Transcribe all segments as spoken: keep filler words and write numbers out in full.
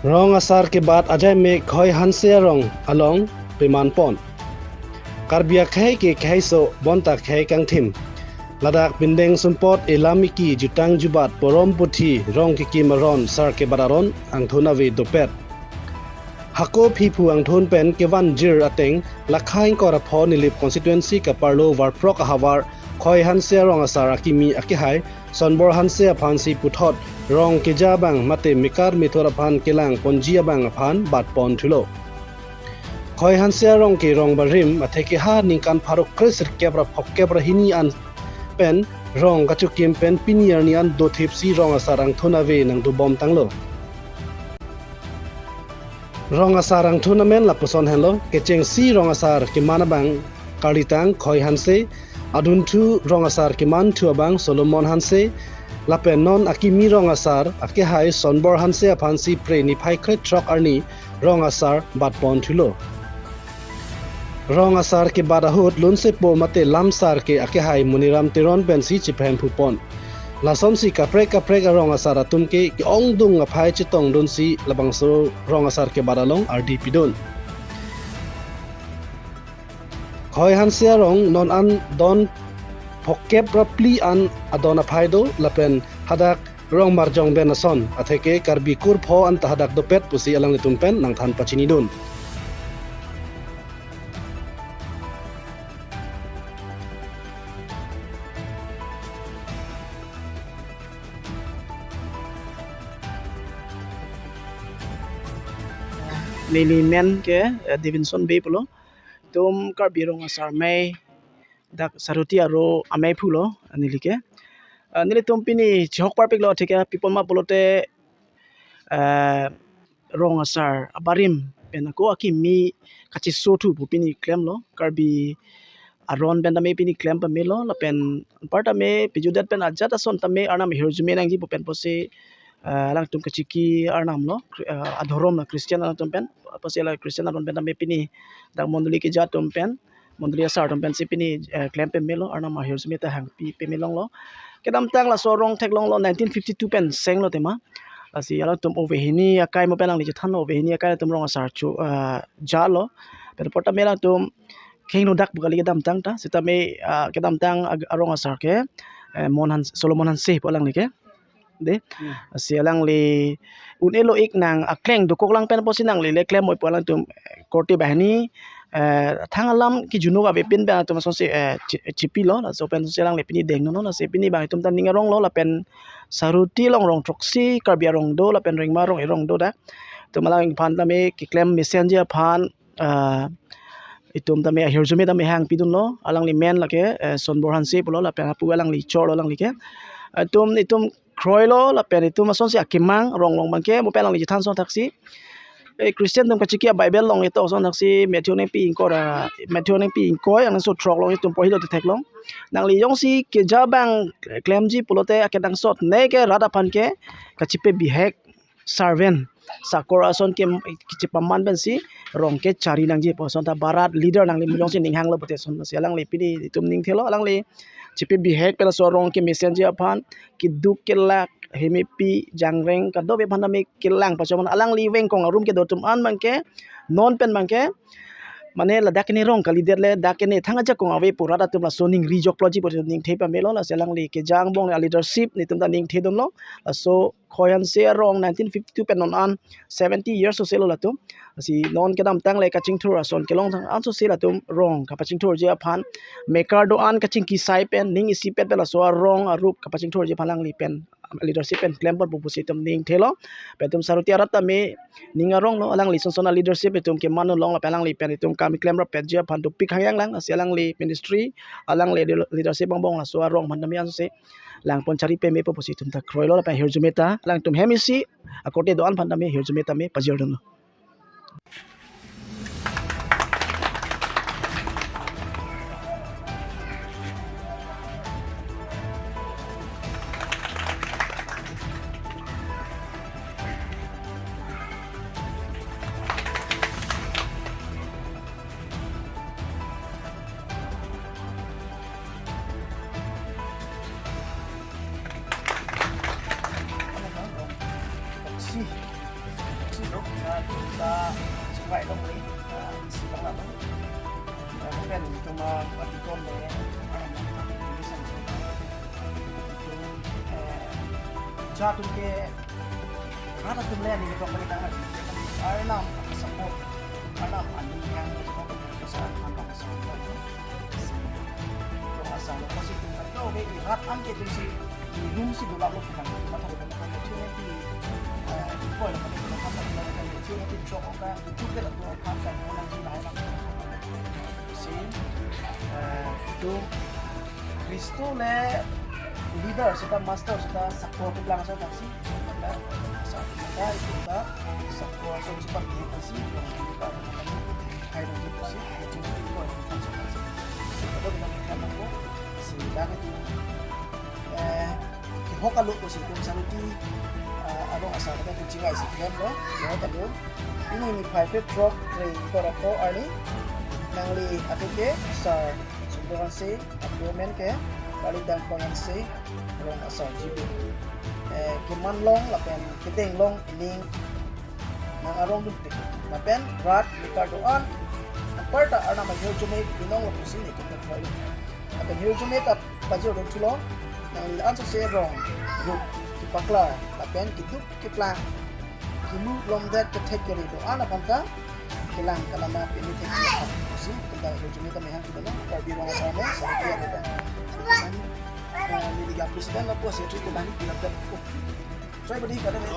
Rong asar kebat ajai mek Khoi Hanse arong along peman pon. Karbi akhei ke kheiso bonta khei kangthim. Ladak pindeng sumpot elam eki jutang jubat porom puthi rong kekim aron sar kebat aron angthun ave dopet. Hako phiphu angthun pen kevan jir ateng lakha ingkoi ra pho Nilip constituency kaparlo Varprok ahavar Khoi Hanse arong asar akimi akehai Sonbor Hanse aphansi puthot rong keja abang mate mekar methur aphan kelang ponji abang aphan bat pon thulo. Khoi Hanse arong ke rong barim atheke ha ningkan pharo kre sirkep ra phokep ra hini an pen rong kachokim pen pini arni an dothipsi rong asar angthun ave nangdobom tanglo. Rong asar angthun amen lapuson henlo, kechengsi rong asar keman abang karlitang Khoi Hanse, adunthu rong asar kemanthu abang Solomon Hanse, lapen non akimi rong asar akehai Sonbor Hanse aphansi Phre niphai kre throk arni rong asar bat pon thulo. Rong asar kebat ahut lunsepo mate lamsar ke akehai Moniram Teron pensi chephem phupon. Lasonsi kaprek kaprek arong asar atum ke ke-ongdung aphai chetongdunsi labangso rong asar kebat along ardi pidun. Khoi Hanse arong non an don phokep ra phli an adon aphai do lapen hadak rong marjong ben ason atheke Karbi kur pho anta hadak dopet pusi alanglitum pen nangthan pachinidun. Neli men ke, eh, Davidson Bey pulo. Itum Karbi rong asar amei dak Saruti aro amei pulo, neli ke. Eh, nelitum pini chihok parpiklo atheke pi apot ma pulote, eh, rong asar abarim pen ako akimi kachesothu pu pini klemlo. Karbi aron pen tame pini klem pamelo lapen anpar tame pijudet pen ajat ason tame Arnam ahirjume nangji pu pen pusi, eh, alangtum kachiki Arnam lo, Kri-, eh, adhorom la Christian alangtum pen, pusi la Christian aron pen tame pini dak mondoli keja atum pen, mondoli asar atum pensi pini, eh, klem pamelo, Arnam ahirjume ta hangpi pamelonglo. Kedamtang laso arong theklonglo nineteen fifty-two pen senglo tema. Lasi alangtum ove hini akai mo pen alangli chethanlo, ove hini akai atum rong asar chu, eh, jalo. Pen apot tame alangtum khengno dak pu kali kedamtang ta. Sitame, ah, kedamtang ag-, arong asar ke, eh, Mon Han, Solomon Hanse pu alangli ke. De. Hmm. Si alangli un-elo ik nang akleng dokok lang pen pusi nangli le klem moi pu alangtum, eh, korte banghini, eh, thang alam kejunok ave pin pen atum asonsi, eh, chi-, chipilo, laso pen si alangli pini dengno, lasi pini bang itum ta ning aronglo lapen Saruti along rong throksi Karbi arong do lapen Rengma arong erong do dak. Itum alangphan tame keklem mesenji aphan, ah, itum tame ahirjume tame hangpidunlo, alangli men lake, eh, Sonbor Hanse pulo lapen apu alangli chorlo alangli ke. Itum, itum kroilo lapen itum asonsi akemang rong along abangke mo pen alangli chethan ason thaksi. Eh, Christian atum kachiki a-Bible along itum ason thaksi Matthew ningpi ingkoi ra, Matthew ningpi ingkoi angso throk along itum porhilo te theklong. Nangli jongsi keja abang klemji pulote akenangsot ne ke rat aphan ke kachepe bihek servant, sakor ason ke, kechepaman pensi rong ke chari nangji pu ason ta barat leader nangli mo jongsi ning hanglo pute ason si alangli pini itum ning thelo alangli chepe bihek pen laso arong kemesenji aphan keduk kelak hemepi jangreng kadokave aphan tame kelang pachomon alangli vengkong arum kedo atum an abangke non pen abangke mane ladak kene rong kalidet le dak kene thang ajakong ave pu rat atum laso ningri jokploji pu ning the pamelo lasi alangli keja angbong a-leadership netum ta ning thedunlo laso Khoi Hanse arong nineteen fifty-two pen non an seventy years soselo latum. Lasi non kedamtang le kachingthur ason kelong thang an sose latum rong kapachingthurji aphan mekar do-an kachingki sai pen ning isipet pen laso arong arup kapachingthurji aphan alangli pen leadership pen klem pon pu pusi itum ning thelo. Pen itum Saruti arat tame ning aronglo alangli sonson a-leadership itum keman long lapen alangli pen itum kam keklem rapetji aphan dopik hangyang lang lasi alangli ministry alangli leadership angbong laso arong aphan tame an sose lang pon chari pame pu pusi itum ta kroilo lapen ahirjume ta alangtum hem isi akorte do-an aphan tame ahirjume tame pajirdunlo. ta chingvai longle, ah, isi bang lapu. Ah, pen cuma pati kon le, ah, tulisan. Eh, ja atum ke, rat atum le ani ketok kali tang lagi. Arnam support, Arnam ani yang ketok kali sa, Arnam support. Rong asar lo, pasi tum kan, oke, rat an ke tumsi, room si dulap lo kan, matha lo kan, opportunity, eh, boy lo kan, opportunity chok kan, itu ke la tu kan, kan, kan, kan, kan, si, eh, itu, Khristo le leader, seta master, seta sakor kelang sa taksi, seta, seta, seta, sakor, so, cepat dia kasi, yang kita, hai, nanti kasi, ya, cuma itu, kan, kan, kan, kan, kan, kan, kan, si, dak itu, eh, kehok alo ko si tum sanuti, eh, arong asar dak itu chingai si klem lo, ya, talo. Pini niphai krethrok kre ingkoi ra pho arni, nangli atu ke, sir, Sundor Hanse, amen ke, kali dam pon Hanse, rong asar G B. Eh, keman long, lapen kedeng long, ining nang arong dun tik. Lapen rat likar do-an, aparta Arnam ahirjume binong lo pusi nelitum ta thoi. Lapen hirjume ta pajir dun thulo, nangli ansose rong, rup, kepaklar, lapen keduk keplang, kimu lomdet kethek kere do-an aphan ta, kelang kalama pini thek kere pusi, kita hirjume ta mehang kita na, Karbi Rong Asar Amei, sa kere do-an. Eh, neli ga president lapu secretary kita na, kita. Saya beri kada na.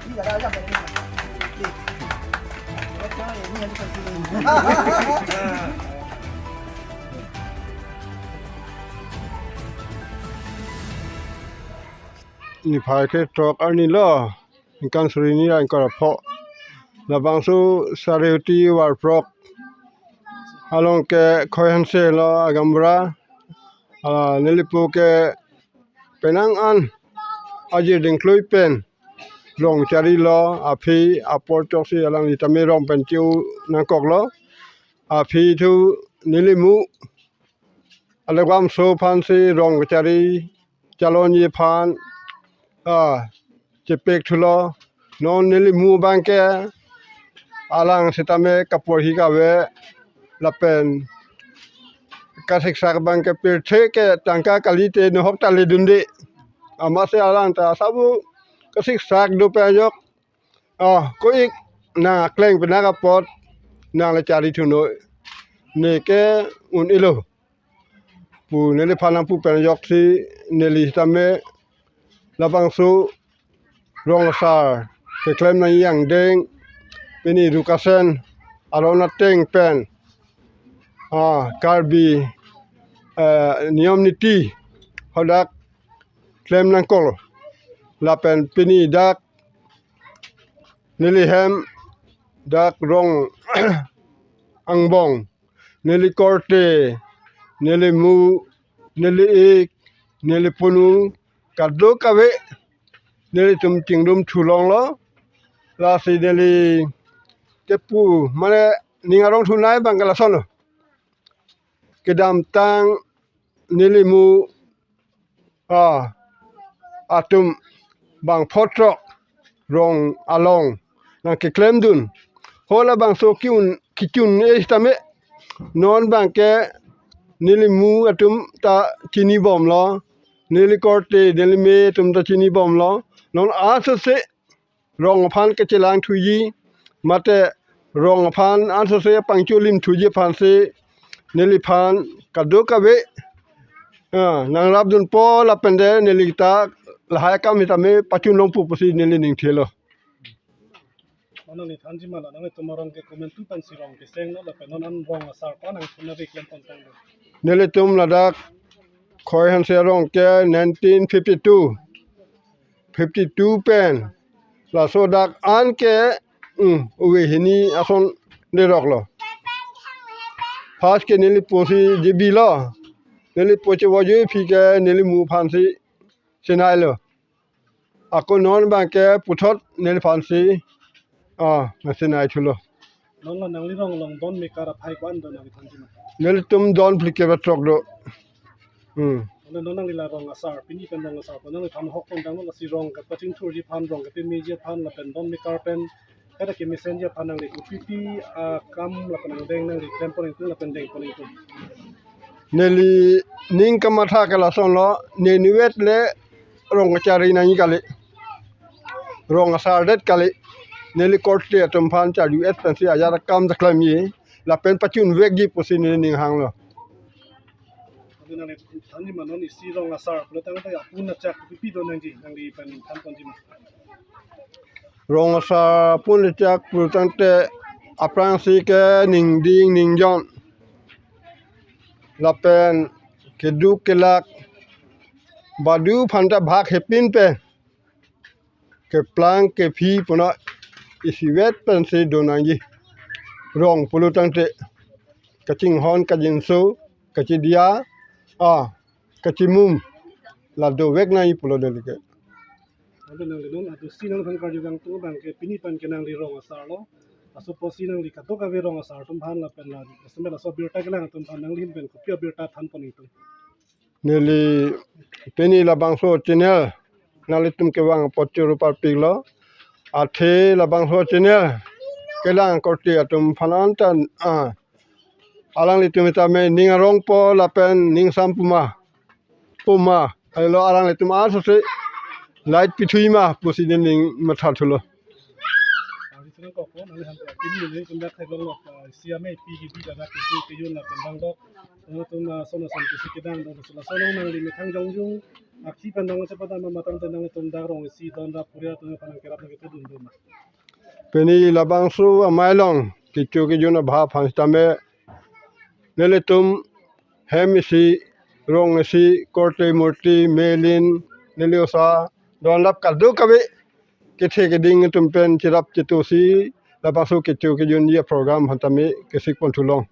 Ini kada aja ini. Ini. Ini yang kita. Niphai krethrok arni lo, ningkan suri hini ra ingkoi ra pho. Labangso Sarihuti Warprok along ke Khoi Hanse lo agaonbura. Ah, nelipu ke penang an ajir dingklui pen rong chari lo, aphi apor choksi alangli tame rong pen chiu nangkok lo. Aphi thu nelimu alagam so aphan si rong kachari chalonji aphan, ah, chepek thulo. Non nelimu abang ke alang sitame kaporhi kave lapen kasiksak abang ke pirthe ke tangka kalite nohok ta ledunde. Amatsi alang ta sabu kasiksak do pen ajok. Oh, ko-ik nang akleng penang apot nang le chari thunoi. Ne ke un-elo pu neliphan nangpu pen ajoksi neli sitame labangso rong asar keklem nangji angdeng pini Rukasen aron ateng pen, ah, Karbi, eh, niyom niti hadak klem nangkok. Lapen pini dak neli hem dak rong angbong, neli korte, neli mu, neli ik, neli punu, kadokave nelitum chingrum thulonglo. Lasi neli kepu, mane ning arong thunei abang ke lasonlo. Kedamtang nelimu, ah, atum bang photrok rong along nangkeklemdun. Hala bangso ki-un, kichun-e sitame non abang ke nelimu atum ta chinibomlo, neli korte, neli me atum ta chinibomlo. Non ansose rong aphan kachelang thuji, mate rong aphan ansose pangcholim thuji aphansi neliphan kadokave, ah, nangrapdunpo lapen de neli ta lahai akam sitame pachun longpo pusi neli ning thelo. Mane neli thanji ma la, nanglitum arong ke komantu pensi rong kesenglo lapen non an rong asar ko nangtum nave klem pon tanglo? Nelitum ladak Khoi Hanse arong ke nineteen fifty-two, fifty-two pen laso dak an ke, um, ove hini ason deroklo. First ke neli pusi J B lo. Neli pusi voju phi ke nelimu aphansi chenailo. Ako non abang ke puthot neliphansi, ah, nangchenai thulo. Non lo nangli rong along don mekar aphai ko-an do nangli thanji ma? Nelitum don phlikep ra throk do. Hmm. Non nangli la rong asar, pini pen rong asar, nangli than hok pon dang, lasi rong kepachingthurji aphan, rong kepameji aphan, lapen don mekar pen, kada kemesenji aphan nangli kopipi akam lapen angdeng nangli klem pon ingtung lapen deng pon ingtung? Neli ning kamatha ke lasonlo, neli vet le rong kachari nangji kali, rong asar det kali. Neli korte atum aphan charju-et pensi ajat akam ta klemji lapen pachun vekji pusi neli ning hanglo. Adu nangli thanji ma, non isi rong asar pulo tangte apun achak kopipi do nangji, nangli pen than ponji ma? Rong asar apun achak pulo tangte aphrangsi ke ningding ningjon lapen keduk kelak badu aphanta bhag hepin pen keplang kephi puna isivet pensi do nangji. Rong pulo tangte kachinghon kajinso kachidia a kachimum la dovek nangji pulo neli ke. Adu nangli non adu si nangli aphan karju vangtung abang ke pini pen ke nangli rong asarlo. Laso apotsi nangli kadokave rong asar atum aphan lapen la semet laso abirta kelang atum aphan nangli ahin pen kopi abirta than pon ingtung? Neli pini labangso channel nanglitum kevang apot choro parpiklo. Athe labangso channel kelang korte atum aphan anta, ah, alanglitum tame ning arongpo lapen ning sam puma, puma, helo alanglitum asose light pithui ma pusi neli ning mathathulo. Ari senang kok ko, nangli han pini neli tum dak theklonglo, ah, isi ame pi kebi dada kechu kejun lapen bang dok. Nangtum, ah, son ason kesi kedang dok, laso laso nangli methang jongjung akhei pen dong chepadam ma tangte nangtum dak rong isi don rap puri atum aphan nangkerap nangketudun do ma? Pini labangso amei along kecho kejun abha aphan sitame nelitum hem isi, rong isi, korte murti, melin, neli osa, don rap kadokave kethe keding atum pen cherap chetusi labangso kecho kejunji aprogram aphan tame kesik ponthulong.